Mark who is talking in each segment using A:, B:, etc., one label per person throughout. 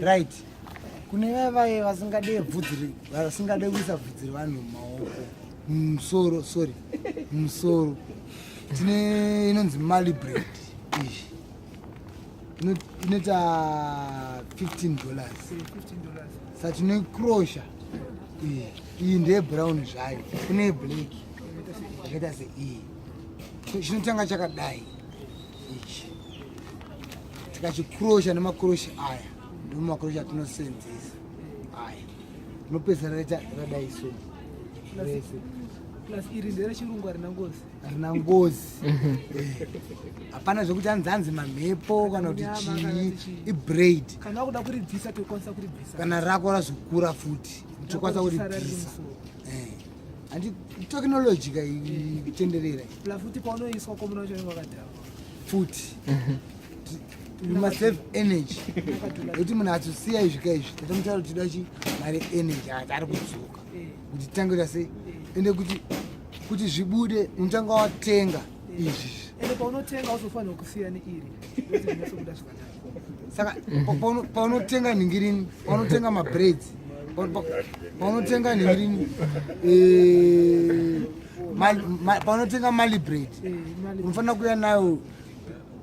A: Right, kune vaya vaye vasingade bvudzi, vasingade kuisa bvudzi revanhu mumaoko, mumusoro, sorry, mumusoro, tine inonzi mali braid. Iyi inoita $15.
B: $15.
A: Saka tinoikrosha iyi. Iyi ndeye brown zvayo, kune black yakaita seiyi. Chinotanga chakadai ichi, tikachikrosha nemakrosha aya, ndo makrosha atinosenzesa aya, tinopedzisa raita radai so rese.
B: Plus iri nderechirungu, harina ngozi.
A: Harina ngozi. Hapana zvekuti hanzi hanzi mamhepo kana kuti
B: Nyama kana
A: chii.
B: kuti chii.
A: Ibraid.
B: Kana wakuda kuribvisa, tokwanisa kuribvisa.
A: Kana rako razokura futi, tokwanisa
B: Rako risara riri
A: kuribvisa.
B: musoro.
A: Handi technology ka itenderera?
B: Plus futi paunoiswa komuna wacho unenge wakadhakwa.
A: Futi we must have energy, nekuti munhu atosiya izvi ka izvi, tatomutaura kuti toda chi mari energy, ati ari kudzoka kuti titange kuita sei. Ende kuti zvibude, unotanga watenga izvi.
B: Ende paunotenga uzofanira kusiya neiri kuti zvinyatsobuda zvakanaka.
A: Saka paunotenga nhingirini, paunotenga mabraids, paunotenga nhingirini, paunotenga mali braid,
B: Mali.
A: unofanira kuuya nayo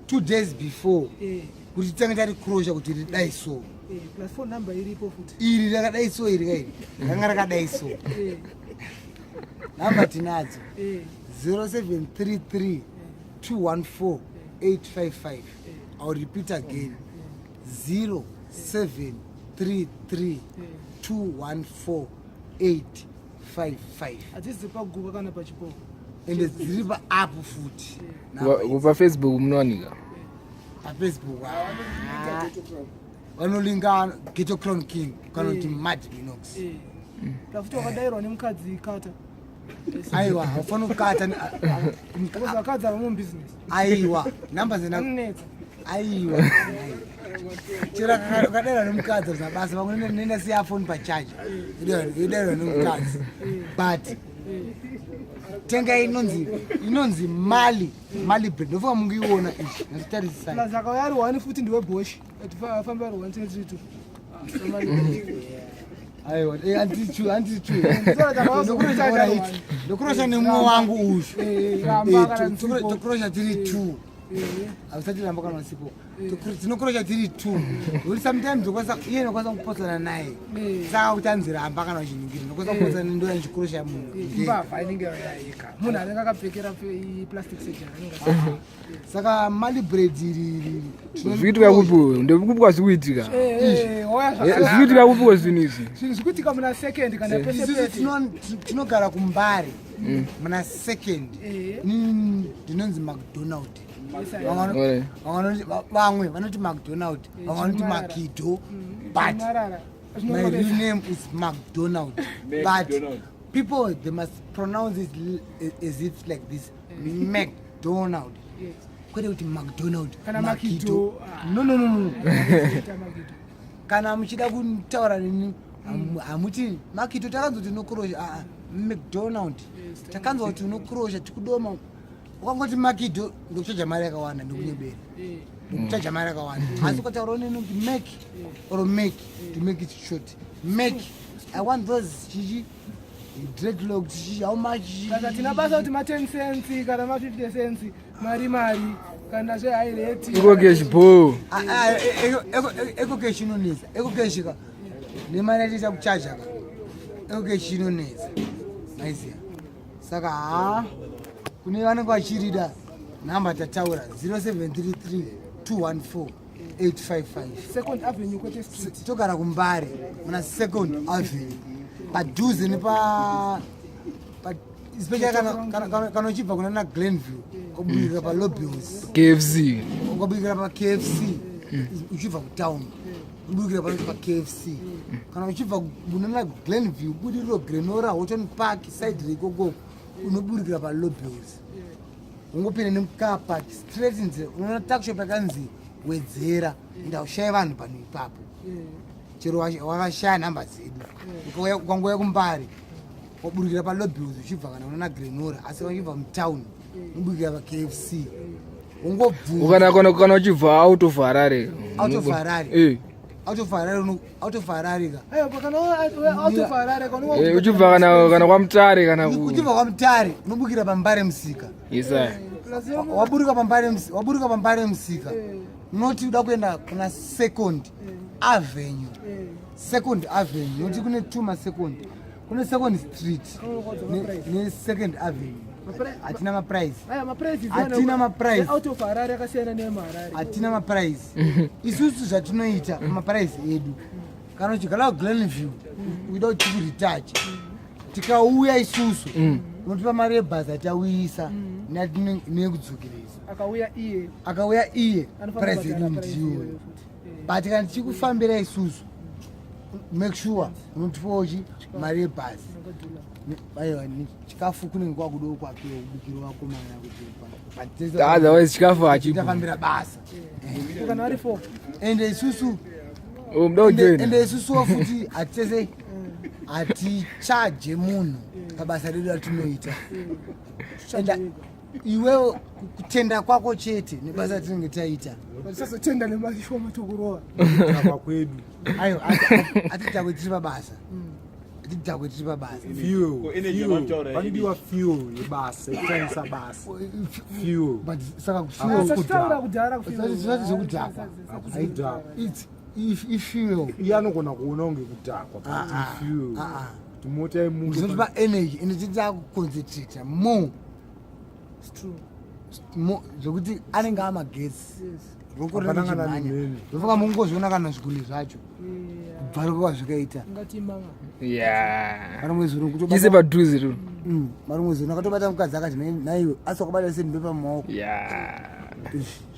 A: 2 days before kuti titange tarikrosha kuti ridai so.
B: Plus phone number iripo futi.
A: Iri rakadai so, iri kairi ranga rakadai so. Namba tinadzo: 0733 214 855. I'll repeat again: 0733 214 855.
B: Hadzisi paguva kana pachipoko.
A: Ende dziri paapp futi namba idzi.
C: PaFacebook munowanika?
A: PaFacebook, ah, vanolinga Ghetto Crown King kana kuti Mad Minox.
B: Plus futi wakadairwa nemukadzi, kata.
A: Aiwa, haufaniri kukata.
B: Because vakadzi havamo mubusiness.
A: Aiwa, namba zena.
B: Anonetsa.
A: Aiwa, chero ukadairwa nemukadzi hazvina basa. Vamwe nenda siya foni pachaja, yodairwa nemukadzi, but tenga inonzi mali braid. Ndofunga mungiiona izvi, nazvitarisisai.
B: Plus akauya ari one futi, ndiwe bosh afambe ari one, tine tiri two.
A: Aiwa, handichu handichu.
B: Ndinokurosha
A: Ndokurosha nemumwe wangu uyu.
B: Ramba kana nzipo.
A: Tokurosha tiri two. Hausati ramba kana usipo. Tinokurosha tiri two, nokuti sometimes ndokwanisa iye ndokwanisa kupotsana naye. Saka kuti anzi ramba kana uchiningiri, ndokwanisa kupotsana, ndoya ndichikurosha munhu.
B: Mbavha inenge yaika munhu anenge akapfekera plastic surgery anenge.
A: Saka mali braid iri.
C: Zvikuitika kupi? Ndekupi kwazvikuitika?
B: Oya.
C: Zvikuitika kupiko zvinhu izvi?
B: Zvinhu zvikuitika muna Second kana pese.
A: Isusu
B: pese.
A: tinogara kuMbare muna Second. Inini ndinonzi McDonald. Vamwe vanoti McDonald, vamwe vanoti
B: Chimarara.
A: Makido, but
B: Chimarara.
A: my real name is McDonald, but people, they must pronounce it as if like this: McDonald. Kwete kuti McDonald.
B: Kana
A: Makido.
B: Makido. Ah.
A: No, no, no, no.
B: Ita Makido.
A: Kana muchida kutaura neni, hamuti Makito, takanzoti unokurosha. Aa, McDonald. Takanzwa kuti unokurosha, tikudoma. Ukangoti Makido, ndokuchaja mari yakawanda, ndikunyebera, ndokuchaja mari yakawanda. Asi ukataura neni kuti Mac or Mac, to make it short, Mac, I want those chichi dreadlocks chichi, how much?
B: Saka tina basa kuti ma10 cents kana ma50 cents, mari mari kana zvehigh rate.
C: EcoCash bo.
A: EcoCash inonetsa. EcoCash ka, nemari yatiita kuchaja ka, EcoCash inonetsa, maiziya. Saka haa, kune vanenge vachirida, nhamba tataura: 0733 214 855.
B: Second Avenue, kwete Street.
A: Togara kuMbare muna Second Avenue, padhuze nepa especially kana uchibva kuna naGlenview, ukabudikira paLobels.
C: KFC.
A: Ukabudikira paKFC, uchibva kutown, ubudikira paKFC. Kana uchibva kuna naGlenview, budiriro, Glenora, Houghton Park side reikokoko, unoburikira paLobels, ungopinda nemucar park straight nzira, unoona tuckshop yakanzi Wedzera. Ndaushaye vanhu pano ipapo. Chero wakashaya nhamba dzedu, ukangouya kuMbare, waburikira paLobels uchibva kana unoona Glenora, asi uchibva mutown, unoburikira paKFC, ungobvunza.
C: Kana uchibva out of Harare.
A: Out of Harare. Out of Harare out of Harare ka.
B: Aiwa, kana out of Harare kana
C: Eh, uchibva kana kwaMutare kana ku
A: Uchibva kwaMutare unobukira paMbare musika.
C: Yes sir.
A: Waburuka paMbare musika, waburuka paMbare musika. Unoti uda kuenda kuna Second Avenue. Second Avenue, unoti kune two ma Second. Kune Second Street ne Second Avenue. Hatina maprice.
B: Aya maprice.
A: Hatina maprice.
B: Out of Harare akasiyana nemuHarare.
A: Hatina maprice. Isusu zvatinoita maprice edu. Kana uchigara kuGlenview uida kuti tikuretouch. Tikauya isusu unotipa mari yebhazi atauyisa neyekudzokeresa.
B: Akauya iye.
A: Akauya iye
B: Anofanira
A: price yedu
B: kubhadhara price
A: ndiyoyo.
B: iyoyo futi.
A: But kana tichikufambira isusu make sure unotipawo chi mari yebhazi.
B: Inongodhula.
A: Aiwa, chikafu kunenge kwakudawo kwake kubikira vakomana kuti but
C: Otherwise chikafu hachipo.
A: tafambira basa.
B: Kana vari four.
A: Ende isusu
C: Oh, muda kujoina.
A: ende isusuwo futi hatitese hatichaje munhu pabasa redu ratinoita. Enda iwewe kutenda kwako chete nebasa ratinenge taita.
B: Tisazotenda nemashoma tokurova.
D: Kudhakwa kwedu.
A: Aiwa, hatidhakwe tiri pabasa, hatidhakwe tiri pabasa.
D: Fuel.
E: Energy
D: Fuel.
E: yamataura
D: Panodiwa fuel yebasa, yekutangisa basa. Fuel.
A: But saka
B: Sachitaura kudhara
A: zvisati zvekudhakwa.
D: Hakudhakwa.
A: It's ifuel.
D: Iye anogona kuona kunge kudhakwa, but
A: Ah, ah,
D: fuel.
A: ah, ah.
D: Kuti mota yemunhu
A: Zvinotipa energy ende titakuconcentrata more.
B: It's true.
A: Zvekuti anenge amagetsi.
B: Yes.
A: Roko
D: Hapana kana
A: rinenge
D: nemheni.
A: ndofunga mungozviona kana zvigunwe zvacho
B: Yeah.
A: kubvaruka kwazvikaita.
B: Ungati manga.
C: Yeah.
A: Marimwe zuro
C: Chise padhuze tu.
A: Marimwe zuro nakatobata mukadzi akati naiwe asi wakabata sandpaper mumaoko.
C: Yeah.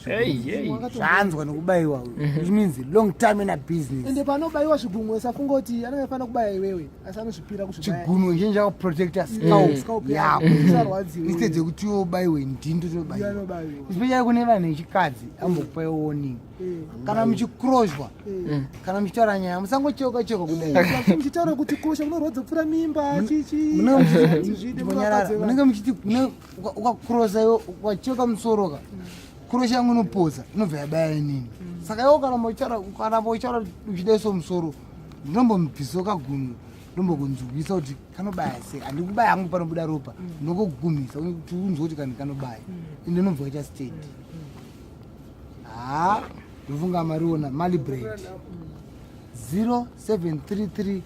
C: Hey, hey.
A: Zvanzwa nekubayiwa, which means long time in a business.
B: Ende panobayiwa zvigunwe usafunga kuti anenge afanira kubaya iwewe, asi anozvipira kuzvibaya.
A: Chigunwe chinenge chakaprotecta scalp
B: Scalp
A: yako
B: yako, usarwadziwe.
A: instead yekuti iwe ubayiwe ndinto
B: Iye
A: tobayiwa.
B: anobayiwa.
A: Especially kune vanhu vechikadzi, ambokupai warning. Kana muchikroshwa, kana muchitaura nyaya, musangocheuka cheuka kudai.
B: Muchitaura kuti kurosha kunorwadza kupfuura mimba chichi.
A: Munenge
B: Zvide
A: muchiti munenge muchiti ukakrosa iwe ukacheuka musoro ka, kurosha yangu inopotsa inobva yabaya inini. Saka iwe ukaramba uchitaura uchidaiso musoro, ndinombomubvisawo kagunwe, ndombokunzwisa kuti kanobaya sei. Handikubaya hangu panobuda ropa, ndinongogumisa kuti unzwe kuti kanhu kanobaya. Ende inobva waita steady. Ha, ndofunga mariona Malibrand, 0733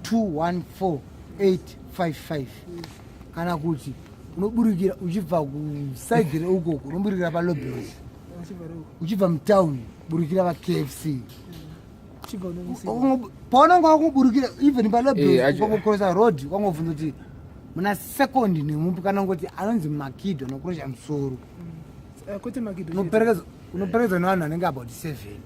A: 214 855, kana kuti unoburikira uchibva kuside reukoko, unoburikira paLobels. Uchibva mutauni, burikira paKFC. Paunonge wakungoburikira even
C: Eh,
A: paLobels, ukangokrosa road, ukangobvunza kuti muna Second nemupi, kana ngoti anonzi Makido anokurosha musoro.
B: Kwete Makido.
A: Unoperekedzwa nevanhu vanenge about seven.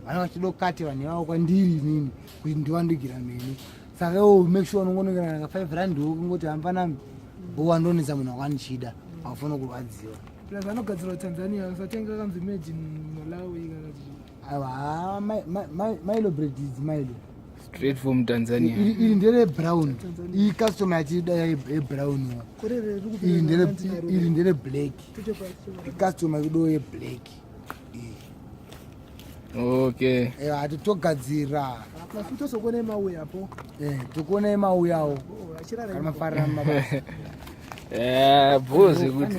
A: Vanenge vachidokati vanhu ivavo kwandiri inini kuti ndiwandigira mene. Saka iwo make sure unongonongera ka 5 rand kungoti hamfanami wandonetsa munhu wakanichida aufana kurwadziwa.
B: Plus anogadzirwa Tanzania, usatenga kanzi made in Malawi kana kuti.
A: Aiwa, Milo Bread idzi, Milo.
C: Straight from Tanzania.
A: Iri ndere brown. Iyi customer yachida yebrown.
B: Kore riri.
A: Iri ndere black. Customer ikudawo yeblack.
C: Okay.
A: Hati togadzira.
B: Plus utozokuona mauyapo.
A: Tokuonai mauyawo
B: Achirara.
A: kana mafarira mumabasa.
C: Eh, bhozi kuti.